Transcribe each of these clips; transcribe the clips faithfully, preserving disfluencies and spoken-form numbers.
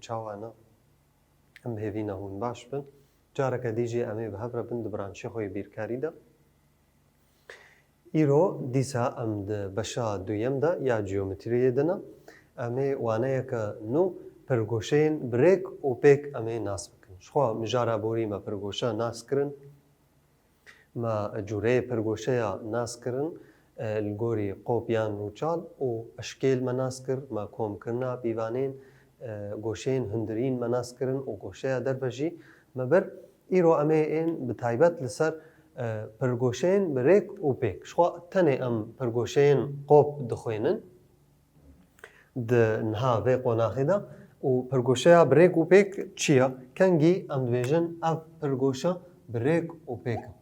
Çawa ne? Em hêvî ne hûn baş bin. Careke dî jî em ê bi hev re bin di branşê xwe yê bîrkarî de. Îro dîsa em di beşa duyem de ya geometriyê de ne. Em ê waneyeke nû pirgoşeyên bi rêk û pêk em ê nas bikin. Jixwe mijara borî me pirgoşe nas kirin. Me cûreyê pirgoşeya nas kirin, e, li gorî qop yan rûçal û eşkêl me nas kir, me komkirina pîvanên, e, goşeyên hundirîn me nas kirin û goşeya derve jî me bir. Îro em ê ên bi taybet li ser, e, pirgoşeyên bi rêk û pêk. Jixwe tenê em pirgoşeyên qop dixwînin. Di niha vê qonaxê de û pirgoşeya bi rêk û pêk çi ye? Kengî em dibêjin ev pirgoşe bi rêk û pêk e.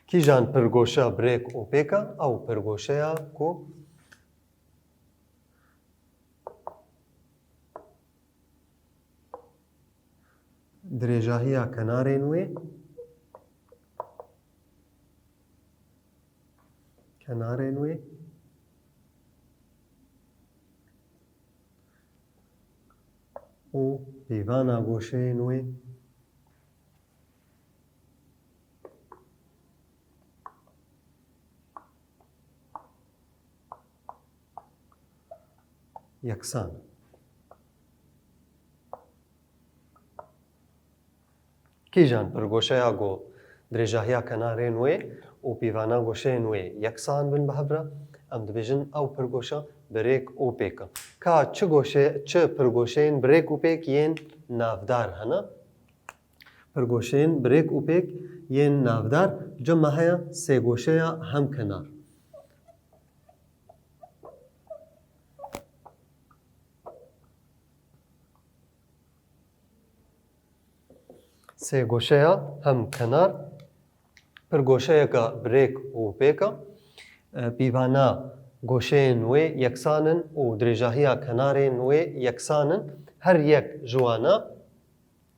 Kîjan pirgoşe bi rêk û pêk e? Ew pirgoşeya ku Dirêjahiya kenarên wê, kenarên wê û pîvana goşeyên wê yeksan. Kîjan pirgoşeya ku dirêjahiya kenarên wê û pîvana goşeyên wê yeksan bin bi hev re, em dibêjin ew pirgoşe bi rêk û pêk e. Ka çi goşe, çi pirgoşeyên bi rêk û pêk yên navdar hene? Pirgoşeyên bi rêk û pêk yên navdar cem me heye sêgoşeya hemkenar. Sêgoşeya hemkenar pirgoşeyeke bi rêk û pêk e. E, pîvana goşeyên wê yeksan in û dirêjahiya kenarên wê yeksan in. Her yek ji wana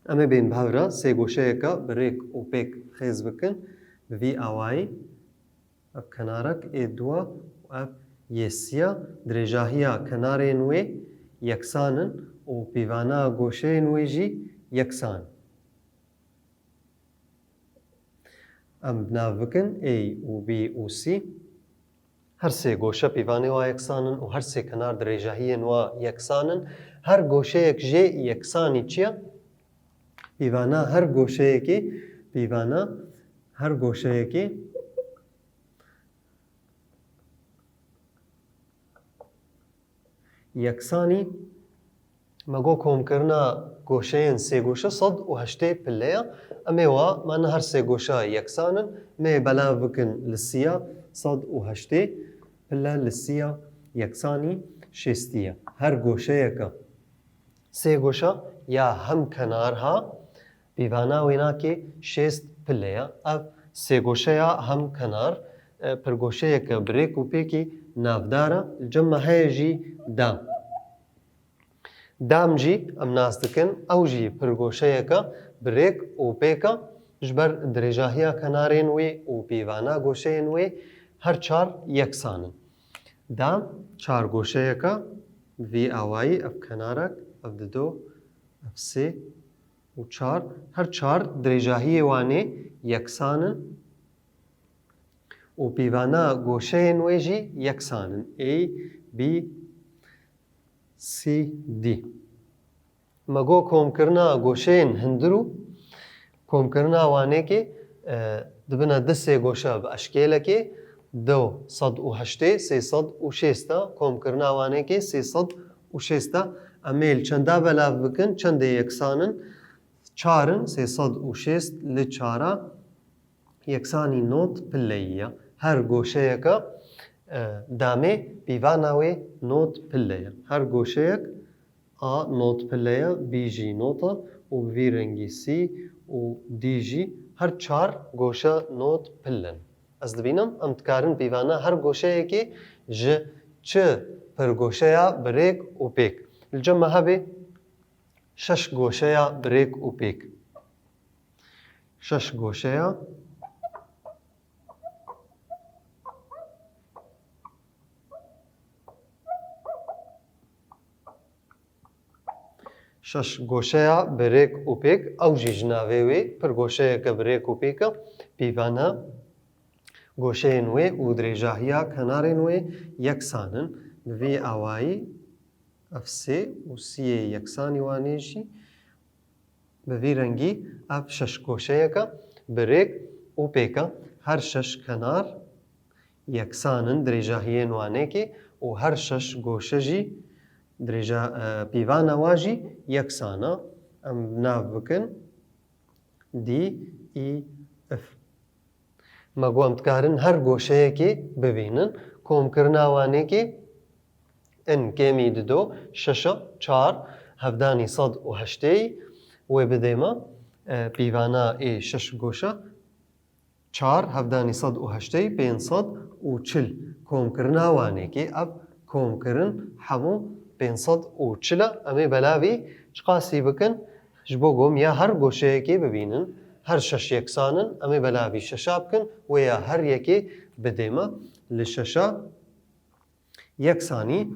Em ê bên bi hev re sêgoşeyeke bi rêk û pêk xêz bikin. Bi vî awayî ev kenarek ê dua û ev yê siya dirêjahiya kenarên wê yeksan in û pîvana goşeyên wê jî yeksan in. Em bi nav bikin A û B û C. Her sê goşe pîvanê wa yeksan in û her sê kenar dirêjahiyên wa yeksan in. Her goşeyek jê yeksanî çi ye? Pîvana her goşeyekê, pîvana her goşeyekê yeksanî, me got komkirina goşeyên sêgoşe sed û heştê pile ye. Em ê wa, me ne her sê goşe yeksan in, me yê belav bikin li siya sed û heştê pile li siya yeksanî şêstî ye. Her goşeyeke sêgoşe ya hemkenar ha, pîvana wê nake şêst pile ye. Ev sêgoşeya hemkenar, e, pirgoşeyeke bi rêk û pêkî navdar e. Li cem me heye jî dam. Dam jî em nas dikin, ew jî pirgoşeyeke bi rêk û pêk e. Ji ber dirêjahiya kenarên wê û pîvana goşeyên wê her çar yeksan in. Dam çar goşeyeke bi vî awayî, ev kenarek, ev dido, ev sê, û çar, her çar dirêjahiyê wan ê yeksan in û pîvana goşeyên wê jî yeksan in. A, B, C, D. Me got komkirina goşeyên hundir û komkirina wanekê, e, dibine du sê goşe bi eşkêlekê, do sed û heştê, sê sed û şêst e, komkirina wanekê sê sed û şêst e. Em ê li çenda belav bikin, çendê yeksan in? Çar in, sê sed û şêst li çara yeksanî nod pileyî ye. Her goşeyeke, e, damê pîvana wê nod pile ye. Her goşeyek A nod pile ye, B jî nod e û bi vî rengî C û D jî, her çar goşe nod pile ne. Ez dibînim, em dikarin pîvana her goşeyekê ji çi pirgoşeya bi rêk û pêk. Li cem me hebe şeş goşeya bi rêk û pêk. Şeş goşeya. Şeş goşeya bi rêk û pêk, ew jî ji navê wê pir goşeyeke bi rêk û pêk e. Pîvana goşeyên wê û dirêjahiya kenarên wê yeksan in. Bi vî awayî ev sê û siyê yeksanî wanê jî. Bi vî rengî ev şeş goşeyeke bi rêk û pêk e. Her şeş kenar yeksan in dirêjahiyên wanêkê û her şeş goşe jî dirêja, e, pîvana wa jî yeksan e. Em nav bikin D, E, F. Me got em dikarin her goşeyekê bibînin. Komkirina wanêkê in kêmî dido, şeşa, çar, hevdanî sed û heştê wê bidê me, e, pîvana ê şeş goşa, çar, hevdanî sed û heştê, pênc sed û çil. Komkirina wanêkê ev komkirin hemû pênc sed û çil e. Em ê belavî çiqasî bikin? Ji bo ku em ya her goşeyekê bibînin, her şeş yeksan in, em ê belavî şeşa bikin, wê ya her yekê bidê me li şeşa yeksanî.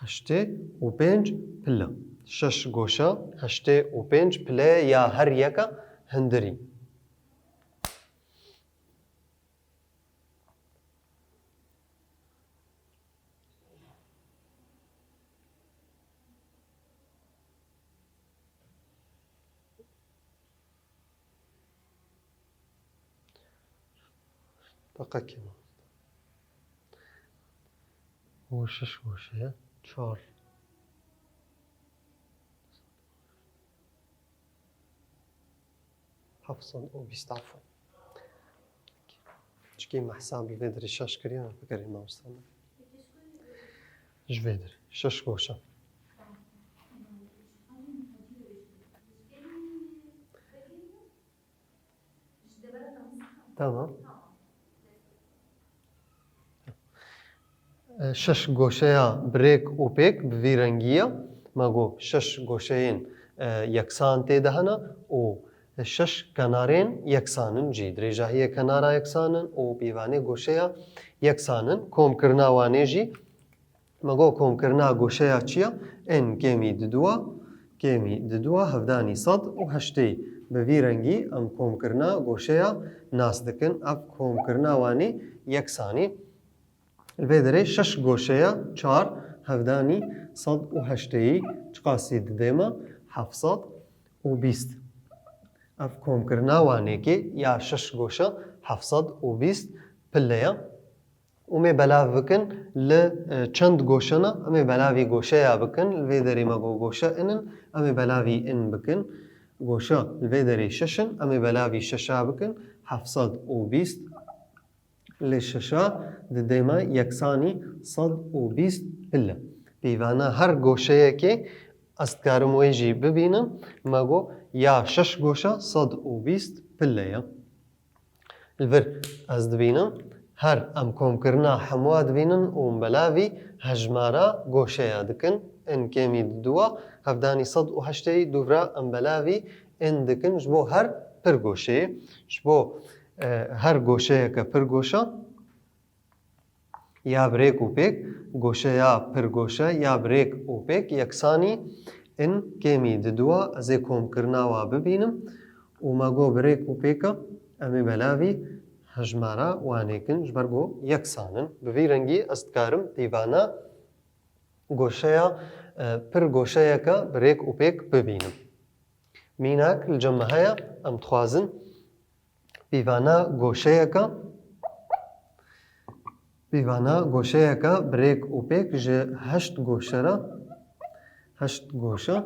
Heştê û pênc pile. Şeş goşa, heştê û pênc pile ya her yeka hundirî. Deqekê me. O şeş goşe ye. Çar. Heft sed û bîst, efûn. Çikî me hesab li vê derê şeş kiriye, bikerê mamosta me. Ji vê derê şeş goşe. Tamam. E, şeş goşeya bi rêk û pêk bi vî rengî ye. Me got şeş goşeyên, e, yeksan tê de hene û şeş kenarên yeksan in jî. Dirêjahiyê kenara yeksan in û pîvanê goşeya yeksan in. Komkirina wanê jî Me got komkirina goşeya çi ye? N kêmî diduwa, kêmî diduwa hevdanî sed û heştê. Bi vî rengî em komkirina goşeya nas dikin. Ev komkirina wanê yeksanî. Li vê derê şeş goşeya çar hevdanî sed û heştê çiqasî didê me? Heft sed û bîst. Ev komkirina wanêkê ya şeş goşe heft sed û bîst pile ye. Û mê belav bikin li, e, çend goşe ne? Em ê belavî goşeya bikin. Li vê derê me got goşe in in. Em ê belavî in bikin. Goşe li vê derê şeş in. Em ê belavî şeşa bikin. Heft sed û bîst li şeşa didê me yeksanî sed û bîst pile. Pîvana her goşeyekê ez dikarim wê jî bibînim. Me got ya şeş goşe sed û bîst pile ye. Li vir ez dibînim, her em komkirina hemûa dibînin û em belavî hejmara goşeya dikin. N kêmî diduwa, hevdanî sed û heştê dûvra em belavî n dikin ji bo her pir goşeyê. Ji bo, e, her goşeyeke pir goşe, ya bi rêk û pêk, goşeya pir goşe ya bi rêk û pêk yeksanî n kêmî diduwa, ez ê komkirina wa bibînim û me got bi rêk û pêka em ê belavî hejmara wanêkin ji ber ku yeksan in. Bi vî rengî ez dikarim pîvana goşeya, e, pir goşeyeke bi rêk û pêk bibînim. Mînak li cem me heye, em dixwazin pîvana goşeyeke, pîvana goşeyeke bi rêk û pêk ji heşt goşe re, heşt goşe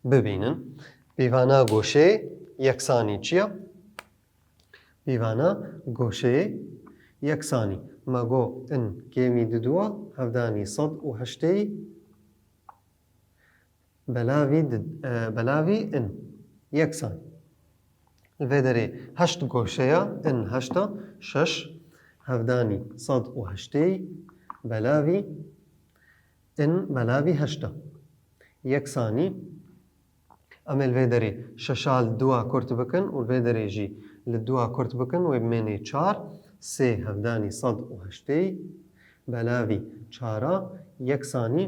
bibînin. Pîvana goşeyê yeksanî çi ye? Pîvana goşeyê yeksanî. Me got n kêmî diduwa, hevdanî sed û heştê belavî di, e, belavî n yeksan. Li vê derê heşt goşeya in heşta şeş hevdanî sed û heştê belavî in belavî heşta yeksanî. Em ê li vê derê şeşa li dua kurt bikin û li vê derê jî li dua kurt bikin, wê bimênê çar, sê hevdanî sed û heştê belavî çara yeksanî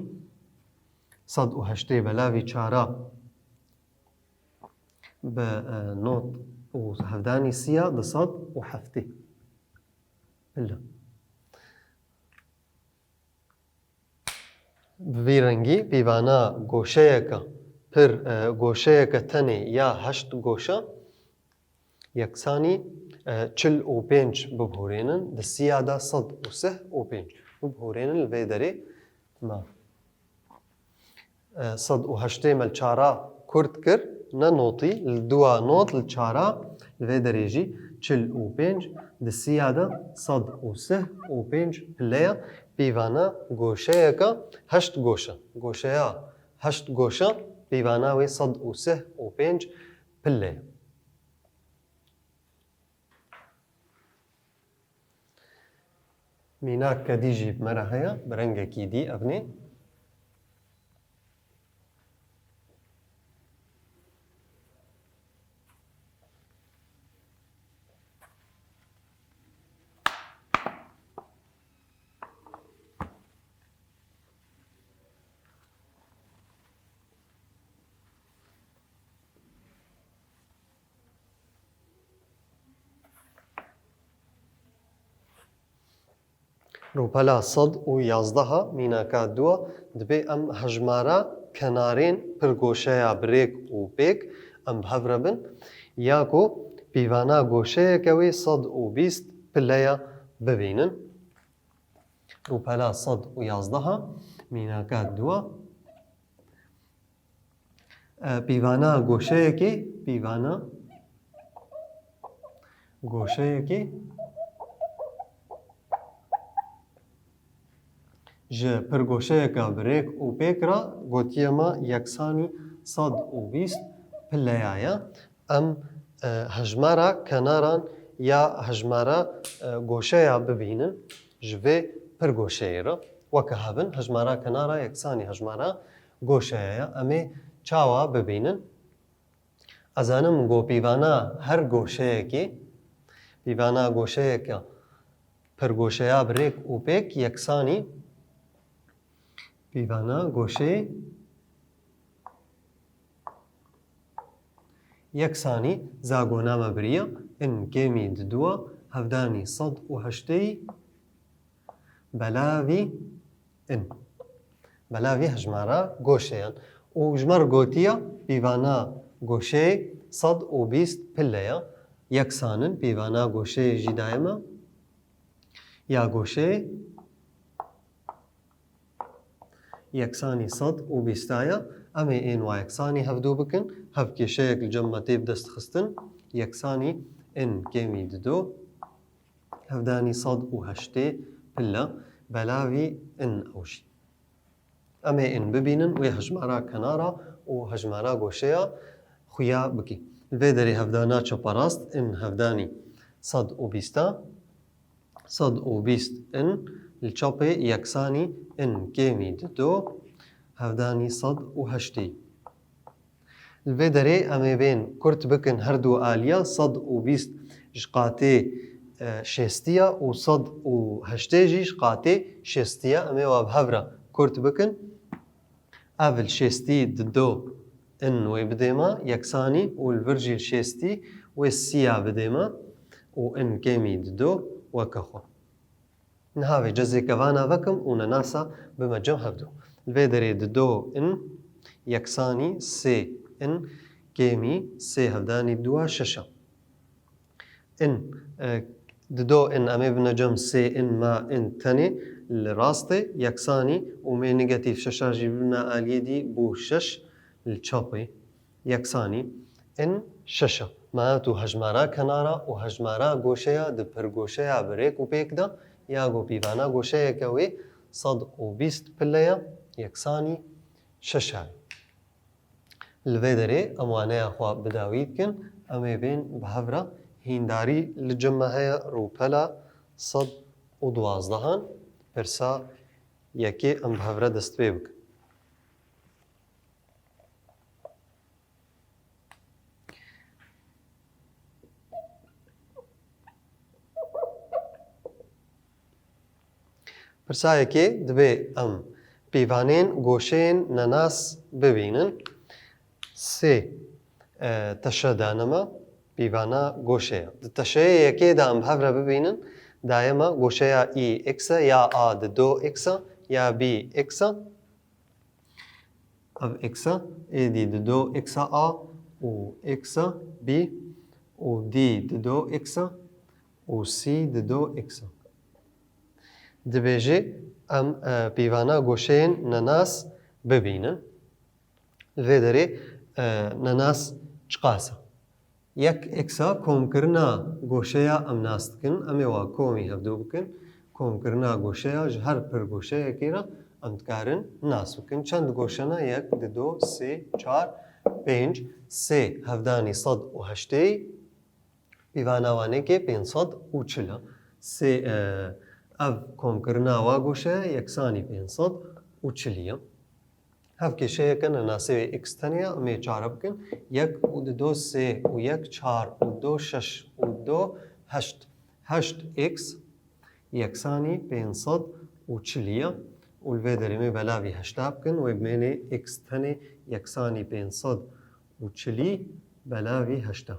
sed û heştê belavî çara bi, e, nod û hevdanî siya du sed û heftê. Pile. Bi vî rengî pîvana goşeyeke pir, e, goşeyeke tenê ya heşt goşe yeksanî, e, çil û pênc bibûrênin, di siya de sed û sih û pênc bibûrênin, li vê derê me. E, sed û heştê me li çara kurt kir, ne notî, li dua not li çara, li vê derê jî çil û pênc, di siya de sed û sih û pênc pile ye, pîvana goşeyeke heşt goşe. Goşeya heşt goşe, pîvana wê sed û sih û pênc pile ye. Mînak kedî jî bi me re heye, bi rengekî dî evnê. Rûpela sed û yazdeha mînaka dua, dibê em hejmara kenarên pirgoşeya bi rêk û pêk em bi hev re bin, ya ku pîvana goşeyeke wê sed û bîst pileya bibînin. Rûpela sed û yazdeha mînaka dua. E, pîvana goşeyekê, pîvana goşeyekê ji pirgoşeyeka bi rêk û pêk re gotiye me yeksanî sed û bîst pileya ye. Em, e, hejmara kenaran ya hejmara, e, goşeya bibînin ji vê pirgoşeyê re. Weke hebin, hejmara kenara yeksanî hejmara goşeya ye. Em ê çawa bibînin? Ez zanim ku pîvana her goşeyekê, pîvana goşeyeke pirgoşeya bi rêk û pêk yeksanî, pîvana goşeyê yeksanî zagona me biriye, in kêmî di dua, hevdanî sed û heştê belavî in. Belavî hejmara goşeyan. Û ji me re gotiye pîvana goşeyê sed û bîst pile ye. Yeksan in, pîvana goşeyê jî daye me. Ya goşeyê yeksanî sed û bîst a ye. Em ê ên wa yeksanî hevdû bikin. Hevkêşeyek li cem me tê bidestxistin. Yeksanî in kêmî dido. Hevdanî sed û heştê pile belavî in ew jî. Em ê in bibînin wê hejmara kenara û hejmara goşeya xuya bikî. Li vê derê hevdana çeperast in hevdanî sed û bîst a, sed û bîst in li çepê yeksanî in kêmî dido, hevdanî sed û heştê. Li vê derê em ê bên kurt bikin her du aliya, sed û bîst ji qatê, e, şêstî ya û sed û heştê jî ji qatê şêstî ya. Em ê wa bi hev re kurt bikin. Ev li şêstî dido in wê bidê me yeksanî û li vir jî li şêstî wê sî ya bidê me û in kêmî dido weke xwe. Niha vê cezê kevana vekim û nenasa bime cem hevdu. Li vê derê dido in yeksanî sê in kêmî sê hevdanî dua şeşa. In, e, dido in em ê bine cem sê in ma in tenê li rastê yeksanî û mê negatîf şeşa jî bine aliyê dî bû şeş li çapê. Yeksanî in şeşa. Mayetu hejmara kenara û hejmara goşeya di pirgoşeya bi rêk û pêk de ya ku pîvana goşeyeke wê sed û bîst pile ye, yeksanî şeşa ye. Li vê derê em waneya xwe bi dawî dikin. Em ê bên bi hev re hîndarî li cem me heye rûpela sed û duwazdehan. Pirsa yekê em bi hev re dest pê bikin. Pirsa yekê, divê em pîvanên goşeyên nenas bibînin. Sê, e, teşe dane me, pîvana goşeya. Di teşeyê yekê de em bi hev re bibînin, daye me goşeya î x e, ya a di do x e, ya b x e. Ev x e, êdî di do x e a û x e b û d di do x e û c di do x e. Dibêje em, e, pîvana goşeyên nenas bibînin. Li vê derê, e, nenas çiqas e? Yek x a komkirina goşeya em nas dikin, em ê wa komî hevdû bikin. Komkirina goşeya ji her pir goşeyekê re em dikarin nas bikin. Çend goşe ne? Yek, di, do, sê, çar, pênc, sê hevdanî sed û heştê, pîvana wanekê pênc sed û çil e. Sê, e, ev komkirina wa goşeya yeksanî pênc sed û çilî ye. Hev kêşeyeke ne, nasê wê x tenê ye, em ê çare bikin. Yek û di do sê û yek çar û do şeş û do heşt. Heşt x yeksanî pênc sed û çilî ye. Û li vê derê me belavî heşta bikin, wê bimênê x tenê yeksanî pênc sed û çilî belavî heşta.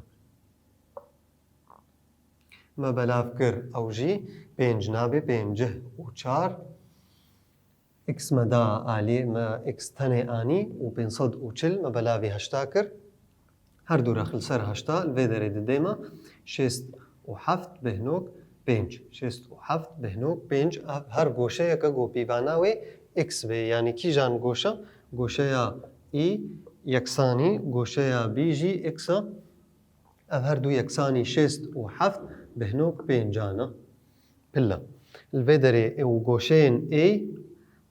Me belav kir, ew jî pênc nabe, pêncih û çar. X me da alî, me x tenê anî û pênc sed û çil me belavî heşta kir. Her du rex li ser heşta, li vê derê didê me şêst û heft bêhnok pênc. Şêst û heft bêhnok pênc, ev her goşeyeke ku pîvana wê x bê, yanî kîjan goşe? Goşeya î yeksanî goşeya bî jî x e. Ev her du yeksanî şêst û heft bêhnok pêncan e. Pile. Li vê derê û goşeyên ê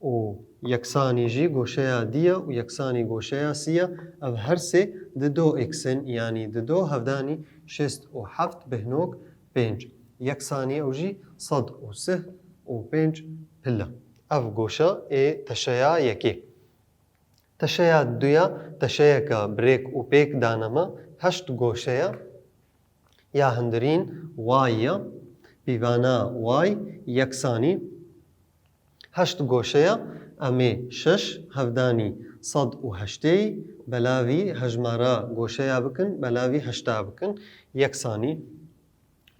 û yeksanî jî goşeya dî ye û yeksanî goşeya sî ye. Ev her sê di do x in, yanî di do hevdanî şêst û heft bêhnok pênc. Yeksanî ew jî sed û sih û pênc pile. Ev goşe ê teşeya yekê. Teşeya duya, teşeyeke bi rêk û pêk dane me, heşt goşe ye. Ya hundirîn y ye, pîvana y yeksanî heşt goşe ye, em ê şeş hevdanî sed û heştê belavî hejmara goşeya bikin, belavî heşta bikin, yeksanî.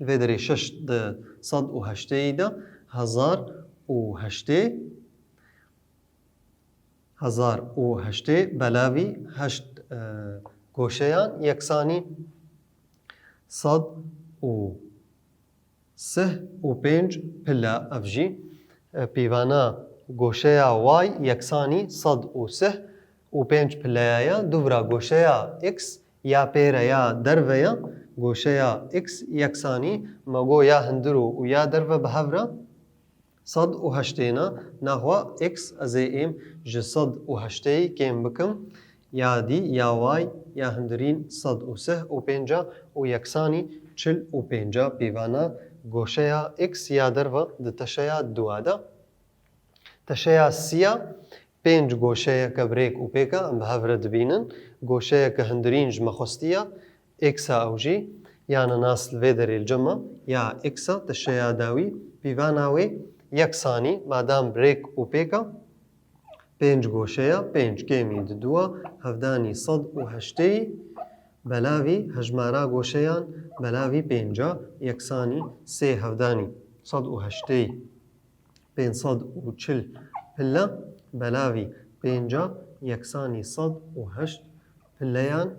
Li vê derê şeş di sed û heştê de hezar û heştê, hezar û heştê belavî heşt, e, goşeyan yeksanî sed û sih û pênc pile. Ev jî, e, pîvana goşeya y yeksanî sed û sih û pênc pileya ye. Dubra goşeya x ya pêre ya derve ye. Goşeya x yeksanî me got ya hundir û ya derve bi hev re sed û heştê ne, naxwe x ez ê êm ji sed û heştê kêm bikim. Ya dî, ya y, ya hundirîn sed û sih û pênca û yeksanî çil û pênca pîvana goşeya x ya derve di teşeya dua de. Teşeya siya pênc goşeyeke bi rêk û pêk e, em bi hev re dibînin. Goşeyeke hundirîn ji me xwestiye, x e ew jî, ya nenas li vê derê li cem e, ya x e, teşeya dawî, pîvana wê yeksanî, madam bi rêk û pêk e, pênc goşeya, pênc kêmî di dua, hevdanî sed û heştê, belavî hejmara goşeyan, belavî pênca, yeksanî sê hevdanî sed û heştê. Pênc sed û çil pile, belavî pênca yeksanî sed û heşt pileyan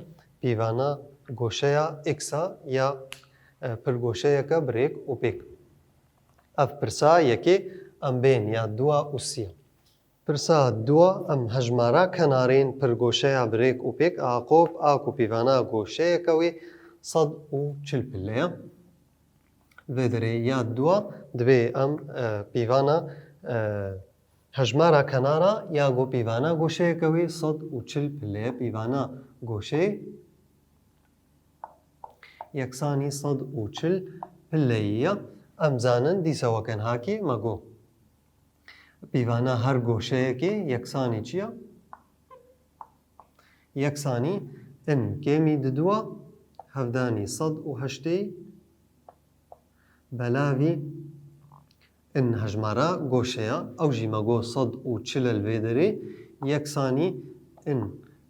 pîvana goşeya x a ya, e, pirgoşeyeke bi rêk û pêk. Ev pirsa yekê em bên ya dua û siya. Pirsa dua, em hejmara kenarên pirgoşeya bi rêk û pêk a qop a ku pîvana goşeyeke wê sed û çil pile ye. Vê derê ya dua divê em, e, pîvana, e, hejmara kenara ya go pîvana goşeyeke wê sed û çil pile ye. Pîvana goşeyê Yeksanî sed û çil pileyî ye. Em zanin dîsa weke niha kî me got. Pîvana her goşeyekê yeksanî çi ye? Yeksanî in kêmî diduwa hevdanî sed û heştê belavî in hejmara goşeya, ew jî me got sed û çil e li vê derê, yeksanî in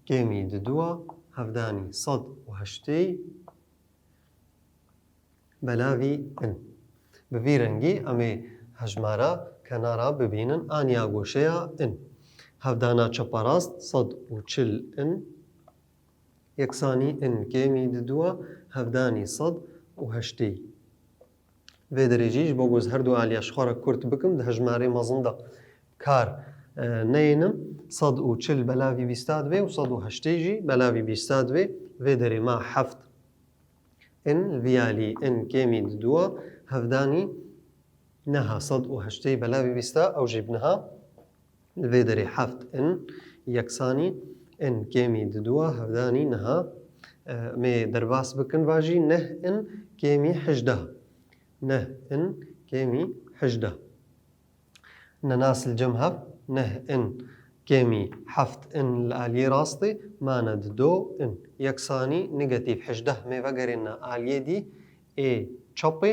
kêmî diduwa hevdanî sed û heştê belavî in. Bi vî rengî em ê hejmara kenara bibînin, aniya goşeya in. Hevdana çeparast sed û çil in, yeksanî in kêmî diduwa hevdanî sed û heştê. Vê derê jî ji bo ku ez her du aliya ji xwe re kurt bikim, di hejmarê mezin de kar, e, neyênim. Sed û çil belavî bîsta divê û sed û heştê jî belavî bîsta divê. Vê derê ma heft in, li vî alî in kêmî diduwa hevdanî neha sed û heştê belavî bîsta, ew jî bi niha. Li vê derê heft in yeksanî in kêmî diduwa hevdanî niha. E, em ê derbas bikin va jî neh in kêmî hejdeh. Neh in kêmî hejdeh. Nenas li cem hev, neh in kêmî heft in li aliyê rastê, mane dido in. Yeksanî negatîf hejdeh, em ê vegerîne aliyê dî ê çepê.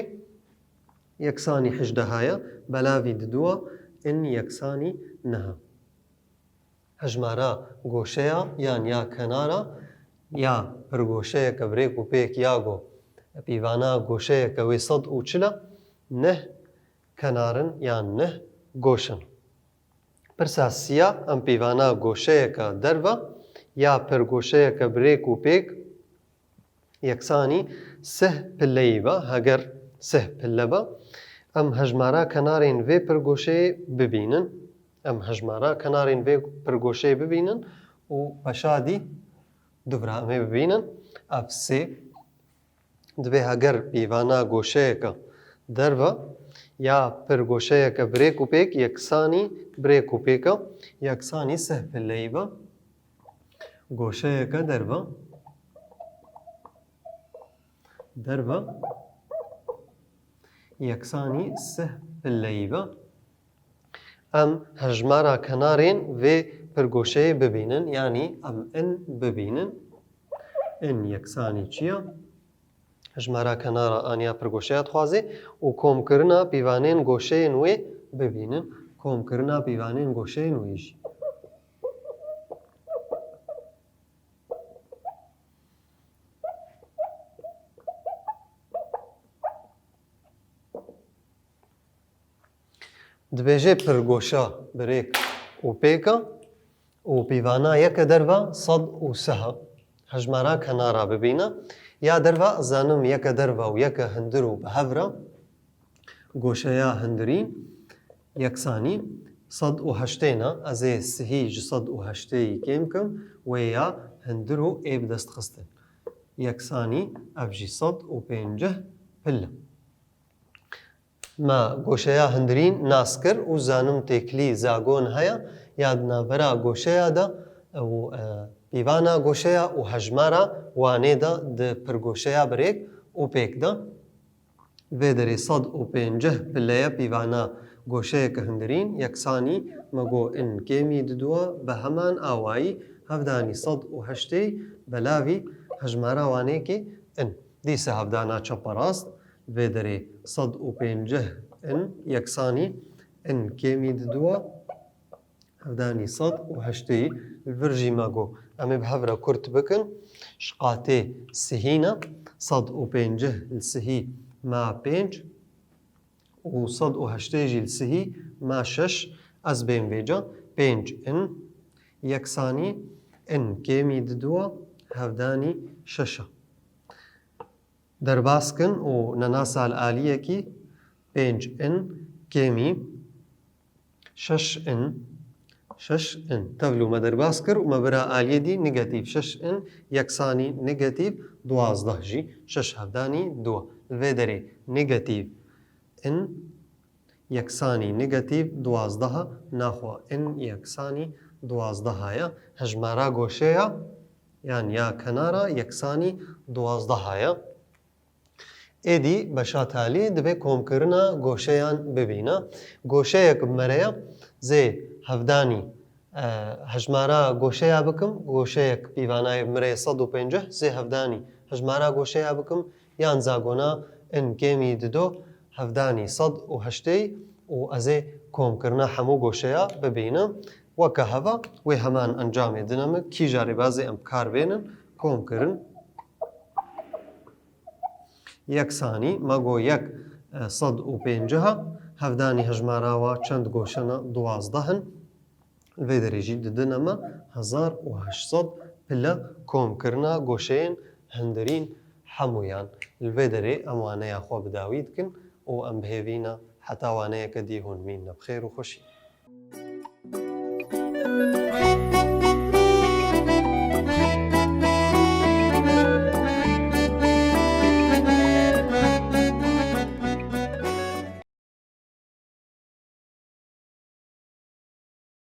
Yeksanî hejdeh haya, belavî diduwa in yeksanî neha. Hejmara goşeya yan ya kenara ya pirgoşeyeke bi rêk û pêk ya ku pîvana goşeyeke wê sed û çil e, neh kenar in yan neh goş in. Pirsa sî ya, em pîvana goşeyeke derve ya pirgoşeyeke bi rêk û pêk yeksanî sih pilleyî be, heger sih pille be, em hejmara kenarên vê pirgoşeyê bibînin. Em hejmara kenarên vê pirgoşeyê bibînin û beşa dî dubra em ê bibînin. Ev sê divê heger pîvana goşeyeke derve ya pirgoşeyeke bi rêk û pêk yeksanî bi rêk û pêka yeksanî sih pilleyî be. Goşeyeke derve, derve yeksanî sih pilleyî be. Em hejmara kenarên vê pirgoşeyê bibînin, yanî em in bibînin. In yeksanî çi ye? Hejmara kenara aniya pirgoşeya dixwaze û komkirina pîvanên goşeyên wê bibînin. Komkirina pîvanên goşeyên wê jî. Dibêje pirgoşa bi rêk û pêka û pîvana yeke derva sed û sih e. Hejmara kenara bibîne. Ya derva zanim yeke derva û yeke hundir û bi hev re goşeya hundirîn yeksanî sed û heştê ne. Ez ê sihî ji sed û heştê yî kêm kim, wê ya hundir û ê bi dest xistin. Yeksanî ev jî sed û pêncî pil e. Me goşeya hundirîn nas kir û zanim têkilî zagon heye ya di navbera goşeya de û, e, pîvana goşeya û hejmara wanê de di pirgoşeya bi rêk û pêk de. Vê derê sed û pêncî pile ye pîvana goşeyeke hundirîn, yeksanî me got in kêmî diduwa bi heman awayî hevdanî sed û heştê belavî hejmara wanêkê in. Dîsa hevdana çeperast, vê derê sed û pêncî in yeksanî in kêmî diduwa hevdanî sed û heştê. Li vir jî me got, em ê bi hev re kurt bikin. Ji qatê sihî ne, sed û pêncî li sihî ma pênc û sed û heştê jî li sihî ma şeş, ez bêm vêca, pênc in yeksanî in kêmî diduwa hevdanî şeş e. Derbas kin û nenasa li aliyekî pênc in kêmî şeş in, şeş in. Tevlû me derbas kir û me bira aliyê dî negatîf şeş in yeksanî negatîf duwazdeh jî şeş hevdanî du. Li vê derê negatîf in yeksanî negatîf duwazdeh e, naxwe in yeksanî duwazdeh e. Hejmara goşeya yan ya kenara yeksanî duwazdeh e. Êdî beşa talî divê komkirina goşeyan bibîne. Goşeyek bi me re ye, zê hevdanî, e, hejmara goşeya bikim, goşeyek pîvanayê bi me re ye sed û pêncî, zê hevdanî hejmara goşeya bikim, yan zagona in kêmî dido hevdanî sed û heştê û ez ê komkirina hemû goşeya bibînim. Weke heva wê heman encamê dine min, kîja rêbazê em bi kar bênin, komkirin. Yek sanî, me got yek, e, sed û pêncî, hevdanî hejmara wa çend goşe ne? Duwazdeh in. Li vê derê jî didine me hezar û heşt sed pile komkirina goşeyên hundirîn hemûyan. Li vê derê em waneya xwe bi dawî dikin û em bi hêvî ne heta waneyeke dî hûn mînine bi xêr û xweşî.